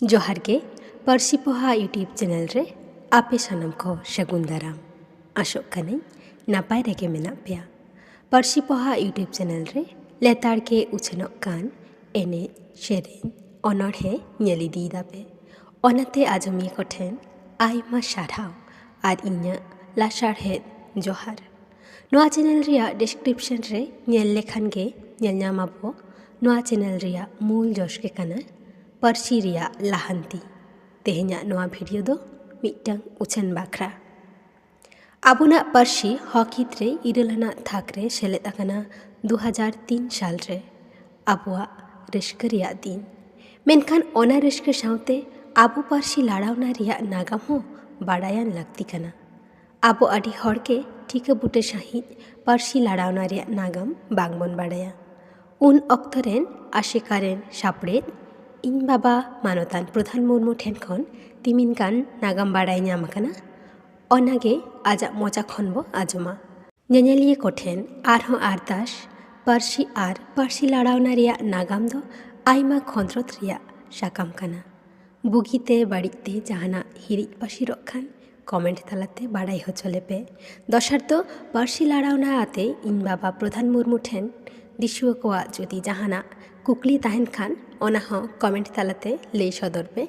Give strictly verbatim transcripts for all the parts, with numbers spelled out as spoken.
ᱡᱚᱦᱟᱨ ᱜᱮ᱾ ᱯᱟᱹᱨᱥᱤ ᱯᱚᱦᱟ YouTube ᱪᱮᱱᱮᱞ ᱨᱮ ᱟᱯᱮ ᱥᱟᱱᱟᱢ ᱠᱚ ᱥᱟᱹᱜᱩᱱ ᱫᱟᱨᱟᱢ᱾ ᱟᱥᱚᱜ ᱠᱟᱹᱱᱟᱹᱧ ᱱᱟᱯᱟᱭ ᱨᱮᱜᱮ ᱢᱮᱱᱟᱜ ᱯᱮᱭᱟ᱾ ᱯᱟᱹᱨᱥᱤ ᱯᱚᱦᱟ YouTube ᱪᱮᱱᱮᱞ ᱨᱮ ᱞᱮᱛᱟᱲ ᱜᱮ ᱩᱪᱷᱟᱹᱱᱚᱜ ᱠᱟᱱ ᱮᱱᱮᱡ, ᱥᱮᱨᱮᱧ, ᱚᱱᱚᱬᱦᱮ ᱧᱮᱞ ᱤᱫᱤᱭ ᱫᱟᱯᱮ᱾ ᱚᱱᱟᱛᱮ ᱟᱸᱡᱚᱢᱤᱭᱟᱹ ᱠᱚᱴᱷᱮᱱ ᱟᱭᱢᱟ ᱥᱟᱨᱦᱟᱣ ᱟᱨ ᱤᱧᱟᱹᱜ ᱞᱟᱥᱟᱲᱦᱮᱫ ᱡᱚᱦᱟᱨ᱾ ᱱᱚᱣᱟ ᱪᱮᱱᱮᱞ ᱨᱮᱭᱟᱜ description ᱨᱮ ᱧᱮᱞ ᱞᱮᱠᱷᱟᱱ ᱜᱮ ᱧᱮᱞ ᱧᱟᱢ ᱟᱵᱚ, ᱱᱚᱣᱟ ᱪᱮᱱᱮᱞ ᱨᱮᱭᱟᱜ ᱢᱩᱞ ᱡᱚᱥ ᱜᱮ ᱠᱟᱱᱟ ᱯᱟᱹᱨᱥᱤ ᱨᱮᱭᱟᱜ ᱞᱟᱦᱟᱱᱛᱤ᱾ ᱛᱮᱦᱮᱧᱟᱜ ᱱᱚᱣᱟ ᱵᱷᱤᱰᱤᱭᱳ ᱫᱚ ᱢᱤᱫᱴᱟᱝ ᱩᱪᱷᱟᱹᱱ ᱵᱟᱠᱷᱨᱟ᱾ ᱟᱵᱚᱱᱟᱜ ᱯᱟᱹᱨᱥᱤ ᱦᱚᱠ ᱦᱤᱛ ᱨᱮ ᱤᱨᱟᱹᱞ ᱟᱱᱟᱜ ᱛᱷᱟᱠ ᱨᱮ ᱥᱮᱞᱮᱫ ᱟᱠᱟᱱᱟ ᱫᱩ ᱦᱟᱡᱟᱨ ᱛᱤᱱ ᱥᱟᱞ ᱨᱮ᱾ ᱟᱵᱚᱣᱟᱜ ᱨᱟᱹᱥᱠᱟᱹ ᱨᱮᱭᱟᱜ ᱫᱤᱱ᱾ ᱢᱮᱱᱠᱷᱟᱱ ᱚᱱᱟ ᱨᱟᱹᱥᱠᱟᱹ ᱥᱟᱶᱛᱮ ᱟᱵᱚ ᱯᱟᱹᱨᱥᱤ ᱞᱟᱲᱟᱣᱱᱟ ᱨᱮᱭᱟᱜ ᱱᱟᱜᱟᱢ ᱦᱚᱸ ᱵᱟᱲᱟᱭᱟᱱ ᱞᱟᱹᱠᱛᱤ ᱠᱟᱱᱟ᱾ ᱟᱵᱚ ᱟᱹᱰᱤ ᱦᱚᱲ ᱜᱮ ᱴᱷᱤᱠᱟᱹ ᱵᱩᱴᱟᱹ ᱥᱟᱺᱦᱤᱡ ᱯᱟᱹᱨᱥᱤ ᱞᱟᱲᱟᱣᱱᱟ ᱨᱮᱭᱟᱜ ᱱᱟᱜᱟᱢ ᱵᱟᱝᱵᱚᱱ ᱵᱟᱲᱟᱭᱟ᱾ ᱩᱱ ᱚᱠᱛᱚ ᱨᱮᱱ ᱟᱥᱮᱠᱟ ᱨᱮᱱ ᱥᱟᱯᱲᱮᱫ ᱤᱧ ᱵᱟᱵᱟ ᱢᱟᱱᱚᱛᱟᱱ ᱯᱨᱚᱫᱷᱟᱱ ᱢᱩᱨᱢᱩ ᱴᱷᱮᱱ ᱠᱷᱚᱱ ᱛᱤᱢᱤᱱ ᱜᱟᱱ ᱱᱟᱜᱟᱢ ᱵᱟᱲᱟᱭ ᱧᱟᱢ ᱟᱠᱟᱱᱟ᱾ ᱚᱱᱟᱜᱮ ᱟᱡᱟᱜ ᱢᱚᱪᱟ ᱠᱷᱚᱱ ᱵᱚ ᱟᱸᱡᱚᱢᱟ᱾ ᱧᱮᱧᱮᱞᱤᱭᱟᱹ ᱠᱚᱴᱷᱮᱱ ᱟᱨᱦᱚᱸ ᱟᱨᱫᱟᱥ, ᱯᱟᱹᱨᱥᱤ ᱟᱨ ᱯᱟᱹᱨᱥᱤ ᱞᱟᱲᱟᱣᱱᱟ ᱨᱮᱭᱟᱜ ᱱᱟᱜᱟᱢ ᱫᱚ ᱟᱭᱢᱟ ᱠᱷᱚᱸᱫᱽᱨᱚᱸᱫᱽ ᱨᱮᱭᱟᱜ ᱥᱟᱠᱟᱢ ᱠᱟᱱᱟ᱾ ᱵᱩᱜᱤᱛᱮ ᱵᱟᱹᱲᱤᱡ ᱛᱮ ᱡᱟᱦᱟᱱᱟᱜ ᱦᱤᱨᱤᱡ ᱯᱟᱹᱥᱤᱨᱚᱜ ᱠᱷᱟᱱ ᱠᱚᱢᱮᱱᱴ ᱛᱟᱞᱟᱛᱮ ᱵᱟᱲᱟᱭ ᱦᱚᱪᱚ ᱞᱮᱯᱮ᱾ ᱫᱚᱥᱟᱨ ᱫᱚ ᱯᱟᱹᱨᱥᱤ ᱞᱟᱲᱟᱣᱱᱟ ᱟᱛᱮ ᱤᱧ ᱵᱟᱵᱟ ᱯᱨᱚᱫᱷᱟᱱ ᱢᱩᱨᱢᱩ ᱴᱷᱮᱱ ᱫᱤᱥᱩᱣᱟᱹ ᱠᱚᱣᱟᱜ ᱡᱩᱫᱤ ᱡᱟᱦᱟᱱᱟᱜ ᱠᱩᱠᱞᱤ ᱛᱟᱦᱮᱱ ᱠᱷᱟᱱ ᱚᱱᱟ ᱦᱚᱸ ᱠᱚᱢᱮᱱᱴ ᱛᱟᱞᱟᱛᱮ ᱞᱟᱹᱭ ᱥᱚᱫᱚᱨ ᱯᱮ᱾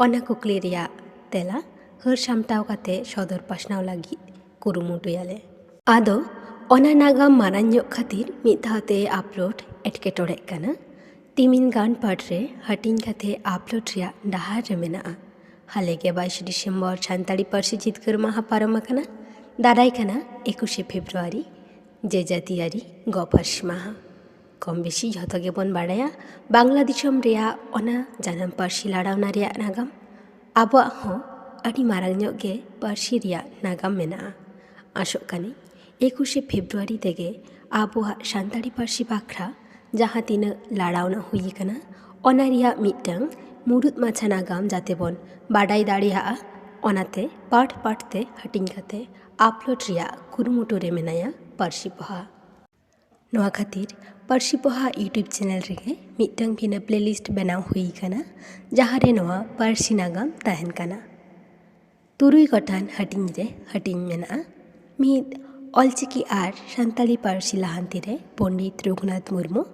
ᱚᱱᱟ ᱠᱩᱠᱞᱤ ᱨᱮᱭᱟᱜ ᱛᱮᱞᱟ ᱦᱟᱹᱨ ᱥᱟᱢᱴᱟᱣ ᱠᱟᱛᱮ ᱥᱚᱫᱚᱨ ᱯᱟᱥᱱᱟᱣ ᱞᱟᱹᱜᱤᱫ ᱠᱩᱨᱩᱢᱩᱴᱩᱭᱟᱞᱮ᱾ ᱟᱫᱚ ᱚᱱᱟ ᱱᱟᱜᱟᱢ ᱢᱟᱨᱟᱝ ᱧᱚᱜ ᱠᱷᱟᱹᱛᱤᱨ ᱢᱤᱫ ᱫᱷᱟᱣ ᱛᱮ ᱟᱯᱞᱳᱰ ᱮᱴᱠᱮᱴᱚᱬᱮᱜ ᱠᱟᱱᱟ᱾ ᱛᱤᱢᱤᱱ ᱜᱟᱱ ᱯᱟᱴ ᱨᱮ ᱦᱟᱹᱴᱤᱧ ᱠᱟᱛᱮ ᱟᱯᱞᱳᱰ ᱨᱮᱭᱟᱜ ᱰᱟᱦᱟᱨ ᱨᱮ ᱢᱮᱱᱟᱜᱼᱟ᱾ ᱦᱟᱞᱮ ᱜᱮ ᱵᱟᱭᱤᱥ ᱰᱤᱥᱮᱢᱵᱚᱨ ᱥᱟᱱᱛᱟᱲᱤ ᱯᱟᱹᱨᱥᱤ ᱡᱤᱛᱠᱟᱹᱨ ᱢᱟᱦᱟ ᱯᱟᱨᱚᱢ ᱟᱠᱟᱱᱟ᱾ ᱫᱟᱨᱟᱭ ᱠᱟᱱᱟ ᱮᱠᱩᱥᱮ ᱯᱷᱮᱵᱽᱨᱩᱣᱟᱨᱤ ᱡᱮ ᱡᱟᱹᱛᱤᱭᱟᱹᱨᱤ ᱜᱚ ᱯᱟᱹᱨᱥᱤ ᱢᱟᱦᱟ᱾ ᱠᱚᱢ ᱵᱮᱥᱤ ᱡᱷᱚᱛᱚ ᱜᱮᱵᱚᱱ ᱵᱟᱲᱟᱭᱟ ᱵᱟᱝᱞᱟ ᱫᱤᱥᱚᱢ ᱨᱮᱭᱟᱜ ᱚᱱᱟ ᱡᱟᱱᱟᱢ ᱯᱟᱹᱨᱥᱤ ᱞᱟᱲᱟᱣᱱᱟ ᱨᱮᱭᱟᱜ ᱱᱟᱜᱟᱢ᱾ ᱟᱵᱚᱣᱟᱜ ᱦᱚᱸ ᱟᱹᱰᱤ ᱢᱟᱨᱟᱝ ᱧᱚᱜ ᱜᱮ ᱯᱟᱹᱨᱥᱤ ᱨᱮᱭᱟᱜ ᱱᱟᱜᱟᱢ ᱢᱮᱱᱟᱜᱼᱟ᱾ ᱟᱥᱚᱜ ᱠᱟᱹᱱᱟᱹᱧ ᱮᱠᱩᱥᱮ ᱯᱷᱮᱵᱽᱨᱩᱣᱟᱨᱤ ᱛᱮᱜᱮ ᱟᱵᱚᱣᱟᱜ ᱥᱟᱱᱛᱟᱲᱤ ᱯᱟᱹᱨᱥᱤ ᱵᱟᱠᱷᱨᱟ ᱡᱟᱦᱟᱸ ᱛᱤᱱᱟᱹᱜ ᱞᱟᱲᱟᱣᱱᱟ ᱦᱩᱭ ᱟᱠᱟᱱᱟ, ᱚᱱᱟ ᱨᱮᱭᱟᱜ ᱢᱤᱫᱴᱟᱝ ᱢᱩᱲᱩᱫ ᱢᱟᱪᱷᱟ ᱱᱟᱜᱟᱢ ᱡᱟᱛᱮ ᱵᱚᱱ ᱵᱟᱰᱟᱭ ᱫᱟᱲᱮᱭᱟᱜᱼᱟ, ᱚᱱᱟᱛᱮ ᱯᱟᱴ ᱯᱟᱴ ᱛᱮ ᱦᱟᱹᱴᱤᱧ ᱠᱟᱛᱮ ᱟᱯᱞᱳᱰ ᱨᱮᱭᱟᱜ ᱠᱩᱨᱩᱢᱩᱴᱩ ᱨᱮ ᱢᱮᱱᱟᱭᱟ ᱯᱟᱹᱨᱥᱤ ᱯᱚᱦᱟ᱾ ᱱᱚᱣᱟ ᱠᱷᱟᱹᱛᱤᱨ ᱯᱟᱹᱨᱥᱤ ᱯᱚᱦᱟ YouTube ᱪᱮᱱᱮᱞ ᱨᱮᱜᱮ ᱢᱤᱫᱴᱟᱝ ᱵᱷᱤᱱᱟᱹ ᱯᱞᱮᱞᱤᱥᱴ ᱵᱮᱱᱟᱣ ᱦᱩᱭ ᱟᱠᱟᱱᱟ, ᱡᱟᱦᱟᱸ ᱨᱮ ᱱᱚᱣᱟ ᱯᱟᱹᱨᱥᱤ ᱱᱟᱜᱟᱢ ᱛᱟᱦᱮᱱ ᱠᱟᱱᱟ᱾ ᱛᱩᱨᱩᱭ ᱜᱚᱴᱟᱝ ᱦᱟᱹᱴᱤᱧ ᱨᱮ ᱦᱟᱹᱴᱤᱧ ᱢᱮᱱᱟᱜᱼᱟ᱾ ᱢᱤᱫ, ᱚᱞᱪᱤᱠᱤ ᱟᱨ ᱥᱟᱱᱛᱟᱲᱤ ᱯᱟᱹᱨᱥᱤ ᱞᱟᱦᱟᱱᱛᱤ ᱨᱮ ᱯᱚᱱᱰᱤᱛ ᱨᱚᱜᱷᱩᱱᱟᱛᱷ ᱢᱩᱨᱢᱩ᱾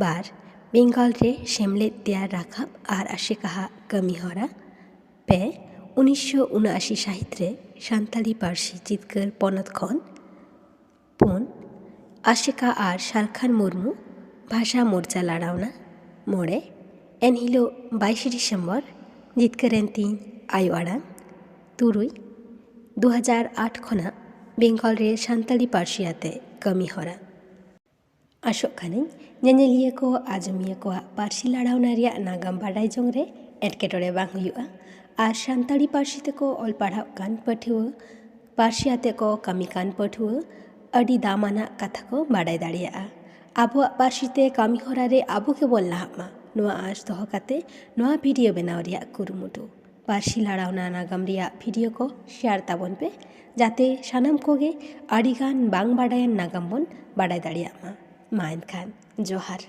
ᱵᱟᱨ, ᱵᱮᱝᱜᱚᱞ ᱨᱮ ᱥᱮᱢᱞᱮᱫ ᱛᱮᱭᱟᱨ ᱨᱟᱠᱟᱵ ᱟᱨ ᱟᱥᱮᱠᱟᱦᱟᱜ ᱠᱟᱹᱢᱤᱦᱚᱨᱟ᱾ ᱯᱮ, ᱩᱱᱤᱥᱥᱚ ᱩᱱᱟᱥᱤ ᱥᱟᱹᱦᱤᱛ ᱨᱮ ᱥᱟᱱᱛᱟᱲᱤ ᱯᱟᱹᱨᱥᱤ ᱡᱤᱛᱠᱟᱹᱨ ᱯᱚᱱᱚᱛ ᱠᱷᱚᱱ᱾ ᱯᱩᱱ, ᱟᱥᱮᱠᱟ ᱟᱨ ᱥᱟᱞᱠᱷᱟᱱ ᱢᱩᱨᱢᱩ ᱵᱷᱟᱥᱟ ᱢᱳᱨᱪᱟ ᱞᱟᱲᱟᱣᱱᱟ᱾ ᱢᱚᱬᱮ, ᱮᱱᱦᱤᱞᱳᱜ ᱵᱟᱭᱤᱥᱮ ᱰᱤᱥᱮᱢᱵᱚᱨ ᱡᱤᱛᱠᱟᱹᱨᱮᱱ ᱛᱤᱧ ᱟᱭᱳ ᱟᱲᱟᱝ᱾ ᱛᱩᱨᱩᱭ, ᱫᱩ ᱦᱟᱡᱟᱨ ᱟᱴ ᱠᱷᱚᱱᱟᱜ ᱵᱮᱝᱜᱚᱞ ᱨᱮ ᱥᱟᱱᱛᱟᱲᱤ ᱯᱟᱹᱨᱥᱤ ᱟᱛᱮ ᱠᱟᱹᱢᱤ ᱦᱚᱨᱟ᱾ ᱟᱥᱚᱜ ᱠᱟᱹᱱᱟᱹᱧ ᱧᱮᱧᱮᱞᱤᱭᱟᱹ ᱠᱚ, ᱟᱸᱡᱚᱢᱤᱭᱟᱹ ᱠᱚᱣᱟᱜ ᱯᱟᱹᱨᱥᱤ ᱞᱟᱲᱟᱣᱱᱟ ᱨᱮᱭᱟᱜ ᱱᱟᱜᱟᱢ ᱵᱟᱰᱟᱭ ᱡᱚᱝ ᱨᱮ ᱮᱴᱠᱮᱴᱚᱬᱮ ᱵᱟᱝ ᱦᱩᱭᱩᱜᱼᱟ ᱟᱨ ᱥᱟᱱᱛᱟᱲᱤ ᱯᱟᱹᱨᱥᱤ ᱛᱮᱠᱚ ᱚᱞ ᱯᱟᱲᱦᱟᱜ ᱠᱟᱱ ᱯᱟᱹᱴᱷᱩᱣᱟᱹ, ᱯᱟᱹᱨᱥᱤ ᱟᱛᱮ ᱠᱚ ᱠᱟᱹᱢᱤ ᱠᱟᱱ ᱯᱟᱹᱴᱷᱩᱣᱟᱹ ᱟᱹᱰᱤ ᱫᱟᱢᱟᱱᱟᱜ ᱠᱟᱛᱷᱟ ᱠᱚ ᱵᱟᱰᱟᱭ ᱫᱟᱲᱮᱭᱟᱜᱼᱟ᱾ ᱟᱵᱚᱣᱟᱜ ᱯᱟᱹᱨᱥᱤ ᱛᱮ ᱠᱟᱹᱢᱤ ᱦᱚᱨᱟ ᱨᱮ ᱟᱵᱚ ᱜᱮᱵᱚᱱ ᱞᱟᱦᱟᱜ ᱢᱟ, ᱱᱚᱣᱟ ᱟᱸᱥ ᱫᱚᱦᱚ ᱠᱟᱛᱮ ᱱᱚᱣᱟ ᱵᱷᱤᱰᱤᱭᱳ ᱵᱮᱱᱟᱣ ᱨᱮᱭᱟᱜ ᱠᱩᱨᱩᱢᱩᱴᱩ᱾ ᱯᱟᱹᱨᱥᱤ ᱞᱟᱲᱟᱣᱱᱟ ᱱᱟᱜᱟᱢ ᱨᱮᱭᱟᱜ ᱵᱷᱤᱰᱤᱭᱳ ᱠᱚ ᱥᱮᱭᱟᱨ ᱛᱟᱵᱚᱱ ᱯᱮ, ᱡᱟᱛᱮ ᱥᱟᱱᱟᱢ ᱠᱚᱜᱮ ᱟᱹᱰᱤᱜᱟᱱ ᱵᱟᱝ ᱵᱟᱰᱟᱭᱟᱱ ᱱᱟᱜᱟᱢ ᱵᱚᱱ ᱵᱟᱰᱟᱭ ᱫᱟᱲᱮᱭᱟᱜ ᱢᱟ᱾ ᱢᱟ ᱮᱱᱠᱷᱟᱱ, ᱡᱚᱦᱟᱨ᱾